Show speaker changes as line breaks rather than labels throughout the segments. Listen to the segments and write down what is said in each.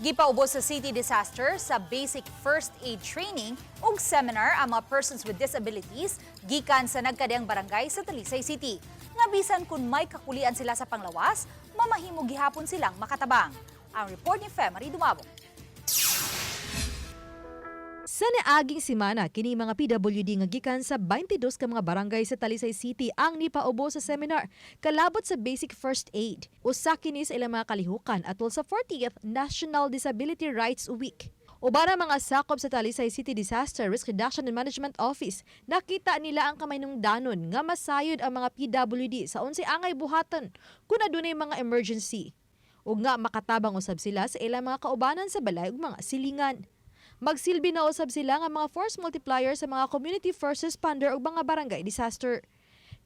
Gipaubos sa City Disaster sa Basic First Aid Training ug seminar ang mga persons with disabilities gikan sa nagkadiyang barangay sa Talisay City. Nga bisan kung may kakulian sila sa panglawas, mamahimo gihapon silang makatabang. Ang report ni Femary Dumabok.
Sa niaging simana, kini mga PWD nga gikan sa 22 ka mga barangay sa Talisay City ang nipaubos sa seminar kalabot sa Basic First Aid. Usa kini sa ilang mga kalihukan atol sa 40th National Disability Rights Week. Uban ang mga sakop sa Talisay City Disaster Risk Reduction and Management Office, nakita nila ang kamaynomdanon nga masayod ang mga PWD sa unsay angay buhaton kung adunay mga emergency. Ug nga makatabang usab sila sa ilang mga kaubanan sa balay ug mga silingan. Magsilbi na usab sila nga mga force multiplier sa mga community first responder ug mga barangay disaster.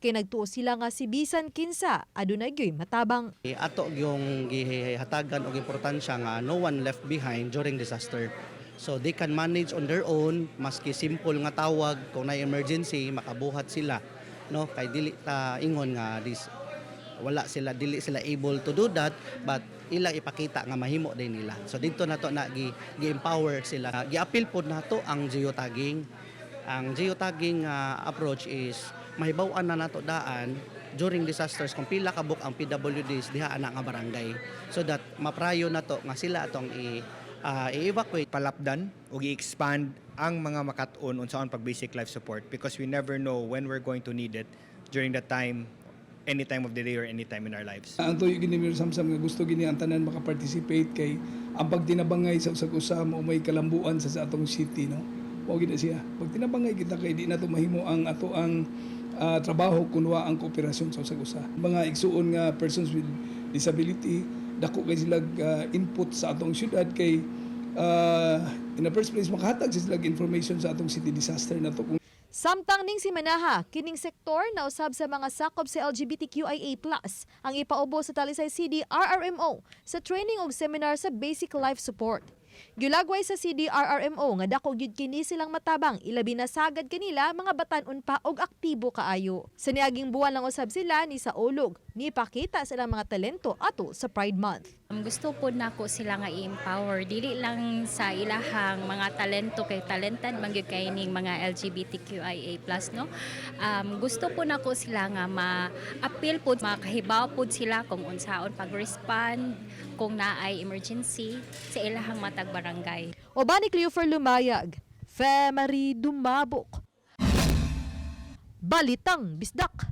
Kay nagtuo sila nga si bisan kinsa adunay gyoy matabang.
Ato yung gihatagan og importansya nga no one left behind during disaster. So they can manage on their own, maski simple nga tawag kung na emergency, makabuhat sila, no? Kay dili ta ingon nga this wala sila, dili sila able to do that, but ilang ipakita nga mahimo din nila. So dito nato na gi, gi-empower sila. Gi-appeal pod nato ang geotagging. Ang geotagging approach is mahibaw-an na nato daan during disasters kung pila ka buok ang PWDs diha ana nga barangay, so that maprayo nato nga sila atong i-evacuate.
Palapdan o i-expand ang mga makat-on unsaon pag basic life support, because we never know when we're going to need it during the time, any time of the day or any time in our lives.
Ang tuyo gini, Mayor Samsam, nga gusto gini ang tanan makaparticipate kay ang pagtinabangay sa usag-usa mo may kalambuan sa atong city, no? Mao gid na siya. Pagtinabangay kita kay di nato mahimo ang ato ang trabaho kun wa ang kooperasyon sa usag-usa. Mga igsuon nga persons with disability, dako kay sila input sa atong syudad kay in the first place makahatag sila information sa atong city disaster nato kung
Samtang ning simanaha, kining sektor na usab sa mga sakop sa LGBTQIA+, ang ipaubos sa Talisay City RRMO sa training og seminar sa Basic Life Support. Gilagway sa CDRRMO nga dako gyud kini silang matabang, ilabi na sagad kanila mga batan-on pa og aktibo kaayo. Sa niaging buwan lang usab sila ni sa ulog, ni pakita silang mga talento atol sa Pride Month.
Gusto po nako sila nga i-empower, dili lang sa ilahang mga talento kay talented man gyud kay ning mga LGBTQIA+, no? Gusto po nako sila nga ma-appeal po, makahibaw po sila kung unsaon pag-respond kung naay emergency sa ilahang matag barangay.
Uban ni Cleofer Lumayag, Femary Dumabok. Balitang Bisdak.